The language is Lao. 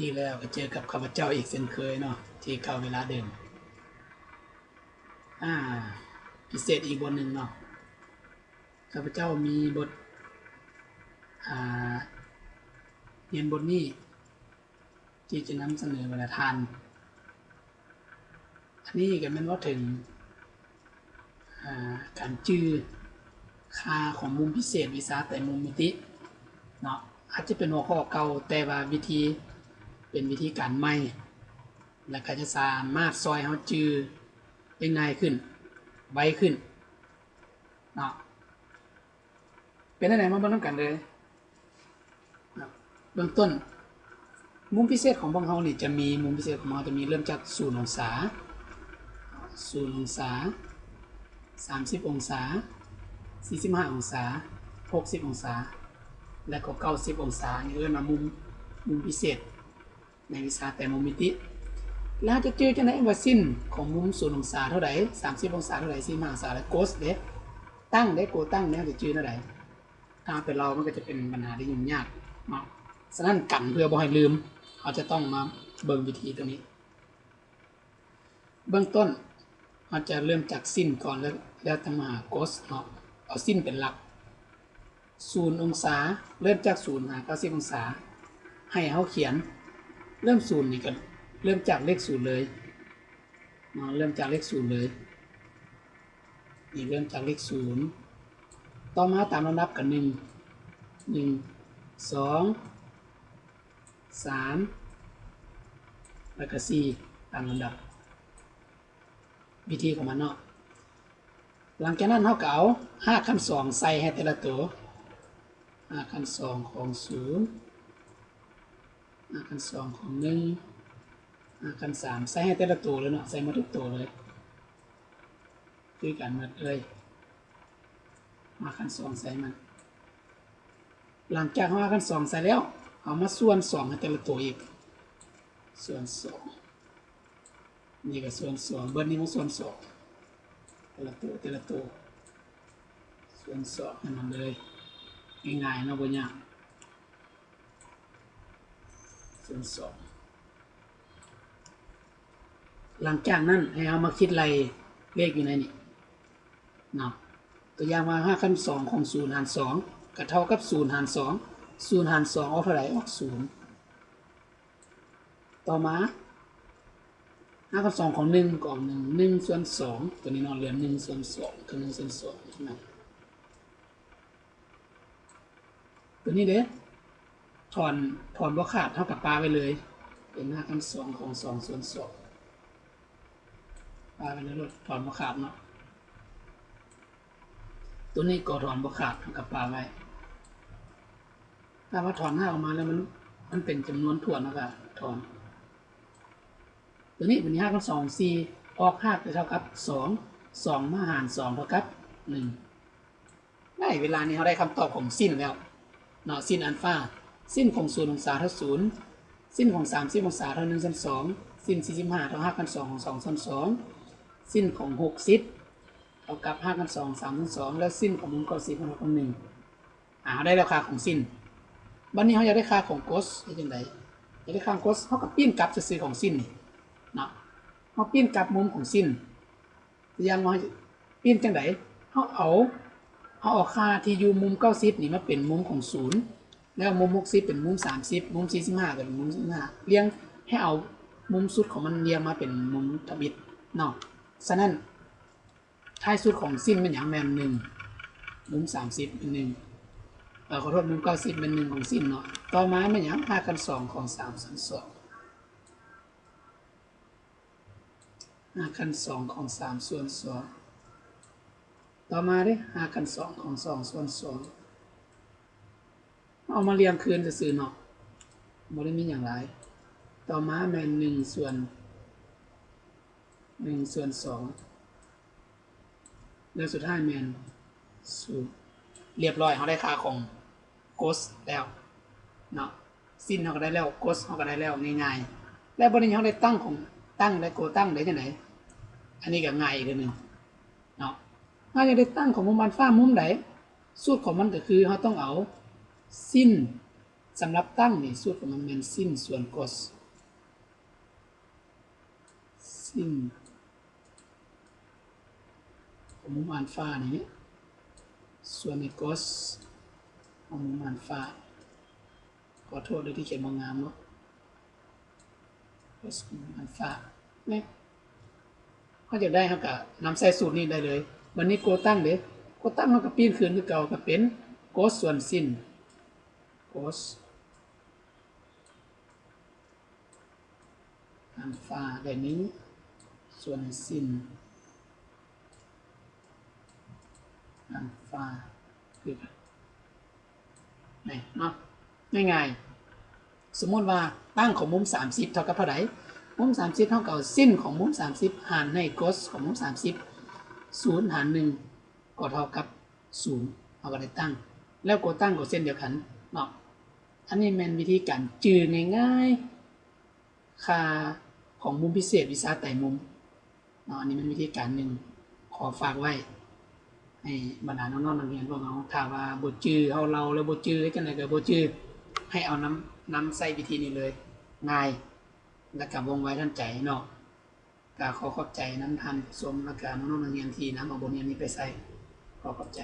ອີກແລ້ວກໍເຈີກັບຂ້າພະເຈົ້າອີກເຊັ່ນເຄີຍເນາະ ທີ່ເກົ່າເວລາເດີມ. ອາ ພິເສດອີກບົດໜຶ່ງເນາະ. ຂ້າພະເຈົ້າມີບົດ ອາ ຮຽນບົດນີ້ ທີ່ຈະນຳສະເໜີບັນດາທ່ານ. ອັນນີ້ກໍແມ່ນເວົ້າເຖິງ ອາ ການຈື່ຄ່າຂອງມຸມພິເສດວິຊາໄຕມຸມມິຕິເນາະ. ອາດຈະເປັນຫົວຂໍ້ເກົ່າ, ແຕ່ວ່າວິທີ ເປັນວິທີການໃໝ່ ແລະ ກໍຈະສາມາດຊ່ອຍເຮົາຈື່ໄດ້ງ່າຍຂຶ້ນ, ໄວຂຶ້ນເນາະ. ເປັນແນວໃດ ມາເບິ່ງນຳກັນເລີຍ. ເບື້ອງຕົ້ນ ມຸມພິເສດຂອງພວກເຮົານີ້ຈະມີ, ມຸມພິເສດຂອງເຮົາຈະມີເລີ່ມຈາກສູນອົງສາ, ສູນອົງສາ, ສາມສິບອົງສາ, ສີ່ສິບຫ້າອົງສາ, ຫົກສິບອົງສາ ແລະ ກໍເກົ້າສິບອົງສາ. ນີ້ເອີ້ນວ່າມຸມ, ມຸມພິເສດ ໃນວິຊາໄຕມຸມມິຕິ. ແລ້ວເຮົາຈະຈື່ຈັ່ງໃດວ່າສິ້ນຂອງມຸມສູນອົງສາເທົ່າໃດ, ສາມສິບອົງສາເທົ່າໃດ, ສີ່ສິບຫ້າອົງສາ ແລະ ໂກສເດ້, ຕັ້ງເດ້, ໂກຕັ້ງເດ້, ເຮົາຈະຈື່ແນວໃດ? ຖ້າເຮົາໄປເລົ່າ ມັນກໍຈະເປັນບັນຫາທີ່ຫຍຸ້ງຍາກເນາະ. ສະນັ້ນ ກັນເພື່ອບໍ່ໃຫ້ລືມ, ເຮົາຈະຕ້ອງມາເບິ່ງວິທີຕົວນີ້. ເບື້ອງຕົ້ນ ເຮົາຈະເລີ່ມຈາກສິ້ນກ່ອນ ແລ້ວ ແລ້ວຈັ່ງມາຫາໂກສເນາະ. ເອົາສິ້ນເປັນຫຼັກ. ສູນອົງສາ ເລີ່ມຈາກສູນຫາເກົ້າສິບອົງສາ. ໃຫ້ເຮົາຂຽນເລີ່ມສູນນີ້ ກໍເລີ່ມຈາກເລກສູນເລີຍເນາະ, ເລີ່ມຈາກເລກສູນເລີຍ. ນີ້ເລີ່ມຈາກເລກສູນ. ຕໍ່ມາຕາມລຳດັບກໍໜຶ່ງ ໜຶ່ງ ສອງ ສາມ ແລ້ວກໍສີ່ ຕາມລຳດັບ ວິທີຂອງມັນເນາະ. ຫຼັງຈາກນັ້ນເຮົາກໍເອົາຮາກຂັ້ນສອງໃສ່ໃຫ້ແຕ່ລະໂຕ, ຮາກຂັ້ນສອງຂອງສູນ, ຮາກຂັ້ນສອງຂອງໜຶ່ງ, ຮາກຂັ້ນສາມ ໃສ່ໃຫ້ແຕ່ລະໂຕເລີຍເນາະ, ໃສ່ໝົດທຸກໂຕເລີຍ. ຄືກັນໝົດເລີຍ ມາຂັ້ນສອງໃສ່ມັນ. ຫຼັງຈາກເຮົາມາຂັ້ນສອງໃສ່ແລ້ວ ເຮົາມາສ່ວນສອງໃຫ້ແຕ່ລະໂຕອີກ ສ່ວນສອງ ນີ້ກໍສ່ວນສອງ ເບິດນີ້ມາສ່ວນສອງ ແຕ່ລະໂຕ ແຕ່ລະໂຕ ສ່ວນສອງໃຫ້ມັນເລີຍ. ງ່າຍໆເນາະ ບໍ່ຍາກ. ສ່ວນສອງ ຫຼັງຈາກນັ້ນໃຫ້ເຮົາມາຄິດໄລ່ເລກຢູ່ໃນນີ້ເນາະ. ຕົວຢ່າງວ່າຮາກຂັ້ນສອງຂອງສູນຫານສອງ ກໍເທົ່າກັບສູນຫານສອງ, ສູນຫານສອງອອກເທົ່າໃດ? ອອກສູນ. ຕໍ່ມາ ຮາກຂັ້ນສອງຂອງໜຶ່ງກໍອອກໜຶ່ງ, ໜຶ່ງສ່ວນສອງ ຕົວນີ້ເນາະ ເຫຼືອໜຶ່ງສ່ວນສອງ ຄືໜຶ່ງສ່ວນສອງເທົ່ານັ້ນ. ຕົວນີ້ເດ້ ຖອນ ຖອນບໍ່ຂາດ ເຮົາກໍປະໄວ້ເລີຍ ເປັນຮາກຂັ້ນສອງຂອງສອງສ່ວນສອງ ປະໄວ້ເລີຍໂລດ ຖອນບໍ່ຂາດເນາະ. ຕົວນີ້ກໍຖອນບໍ່ຂາດ ເຮົາກໍປະໄວ້. ຖ້າວ່າຖອນຮາກອອກມາແລ້ວ ມັນ ມັນເປັນຈຳນວນຖ້ວນ ເຮົາກໍຖອນ ຕົວນີ້ເປັນຮາກຂັ້ນສອງ ສີ່ ອອກຮາກຈະເທົ່າກັບສອງ ສອງມາຫານສອງເທົ່າກັບໜຶ່ງ. ໃນເວລານີ້ເຮົາໄດ້ຄຳຕອບຂອງສິ້ນແລ້ວເນາະ, ສິ້ນອັນຟາ ສິ້ນຂອງສູນອົງສາເທົ່າສູນ, ສິ້ນຂອງສາມສິບອົງສາເທົ່າໜຶ່ງສ່ວນສອງ, ສິ້ນສີ່ສິບຫ້າເທົ່າຮາກຂັ້ນສອງຂອງສອງສ່ວນສອງ, ສິ້ນຂອງຫົກສິບເທົ່າກັບຮາກຂັ້ນສອງສາມສ່ວນສອງ ແລະ ສິ້ນຂອງມຸມເກົ້າສິບເທົ່າກັບໜຶ່ງ. ອາ ເຮົາໄດ້ແລ້ວຄ່າຂອງສິ້ນ. ບັດນີ້ເຮົາຢາກໄດ້ຄ່າຂອງໂກສ ເຮັດຈັ່ງໃດ? ຢາກໄດ້ຄ່າຂອງໂກສ ເຮົາກໍປີ້ນກັບຊື່ໆຂອງສິ້ນນີ້ເນາະ, ເຮົາປີ້ນກັບມຸມຂອງສິ້ນ. ຕົວຢ່າງວ່າ ເຮົາປີ້ນຈັ່ງໃດ? ເຮົາເອົາ ເຮົາເອົາຄ່າທີ່ຢູ່ມຸມເກົ້າສິບນີ້ມາເປັນມຸມຂອງສູນ, ແລ້ວມຸມຫົກສິບເປັນມຸມສາມສິບ, ມຸມສີ່ສິບຫ້າກໍເປັນມຸມສີ່ສິບຫ້າ, ລຽງໃຫ້ເອົາມຸມສຸດຂອງມັນລຽງມາເປັນມຸມທຳອິດເນາະ. ສະນັ້ນ ທ້າຍສຸດຂອງສິ້ນແມ່ນຫຍັງ? ແມ່ນໜຶ່ງ, ມຸມສາມສິບແມ່ນໜຶ່ງ, ເອີ ຂໍໂທດ, ມຸມເກົ້າສິບແມ່ນໜຶ່ງຂອງສິ້ນເນາະ. ຕໍ່ມາແມ່ນຫຍັງ? ຮາກຂັ້ນສອງຂອງສາມສ່ວນສອງ. ຮາກຂັ້ນສອງຂອງສາມສ່ວນສອງ. ຕໍ່ມາເດ້ ຮາກຂັ້ນສອງຂອງສອງສ່ວນສອງ. ເອົາມາລຽງຄືນຊື່ໆເນາະ, ບໍ່ໄດ້ມີຫຍັງຫຼາຍ. ຕໍ່ມາແມ່ນໜຶ່ງສ່ວນ ໜຶ່ງສ່ວນສອງ. ແລ້ວສຸດທ້າຍແມ່ນສູນ. ລຽບຮ້ອຍ ເຮົາໄດ້ຄ່າຂອງໂກສແລ້ວເນາະ, ສິ້ນເຮົາກໍໄດ້ແລ້ວ ໂກສເຮົາກໍໄດ້ແລ້ວ ງ່າຍໆ. ແລ້ວບັດນີ້ເຮົາໄດ້ຕັ້ງຂອງ ຕັ້ງ ແລະ ໂກຕັ້ງໄດ້ຈັ່ງໃດ? ອັນນີ້ກໍງ່າຍອີກເທື່ອໜຶ່ງເນາະ. ເຮົາຢາກໄດ້ຕັ້ງຂອງມຸມອັນຟາມຸມໃດ? ສູດຂອງມັນກໍຄືເຮົາຕ້ອງເອົາສິ້ນ ສຳລັບຕັ້ງນີ້ ສູດຂອງມັນແມ່ນ sin ສ່ວນ cos sin ຂອງມຸມອານຟານີ້ ສ່ວນໃນ cos ຂອງມຸມອານຟາ. ຂໍໂທດເດີທີ່ຂຽນບໍ່ງາມເນາະ cos ຂອງມຸມອານຟາ ແມ່ນ ເຮົາຢາກໄດ້ ເຮົາກໍນຳໃຊ້ສູດນີ້ໄດ້ເລີຍ. ບັດນີ້ໂກຕັ້ງເດ້ ໂກຕັ້ງເຮົາກໍປ່ຽນຄືນຄືເກົ່າ ກໍເປັນ cos ສ່ວນ sin cos ອານຟາໄດ້ໜຶ່ງ ສ່ວນ sin ອານຟາຄືກັນ ນີ້ເນາະ ງ່າຍໆ. ສົມມຸດວ່າຕັ້ງຂອງມຸມສາມສິບເທົ່າກັບເທົ່າໃດ? ມຸມສາມສິບ ເຮົາກໍເອົາ sin ຂອງມຸມສາມສິບຫານໃຫ້ cos ຂອງມຸມສາມສິບ ສູນຫານໜຶ່ງ ກໍເທົ່າກັບສູນ ເຮົາກໍໄດ້ຕັ້ງ. ແລ້ວໂກຕັ້ງກໍເຊັ່ນດຽວກັນເນາະ. ອັນນີ້ແມ່ນວິທີການຈື່ງ່າຍໆ ຄ່າຂອງມຸມພິເສດວິຊາໄຕມຸມເນາະ. ອັນນີ້ແມ່ນວິທີການໜຶ່ງ ຂໍຝາກໄວ້ໃຫ້ບັນດານ້ອງໆນັກຮຽນພວກເຮົາ ຖ້າວ່າບໍ່ຈື່ ເຮົາເລົ່າແລ້ວບໍ່ຈື່ ເຮັດຈັ່ງໃດກໍບໍ່ຈື່ ໃຫ້ເອົານຳ ນຳໃຊ້ວິທີນີ້ເລີຍ ງ່າຍ ແລະກໍວ່ອງໄວທັນໃຈເນາະ. ກໍຂໍຂອບໃຈນຳທ່ານຜູ້ຊົມ ແລະກໍນ້ອງໆນັກຮຽນທີ່ນຳເອົາບົດຮຽນນີ້ໄປໃຊ້. ຂໍຂອບໃຈ.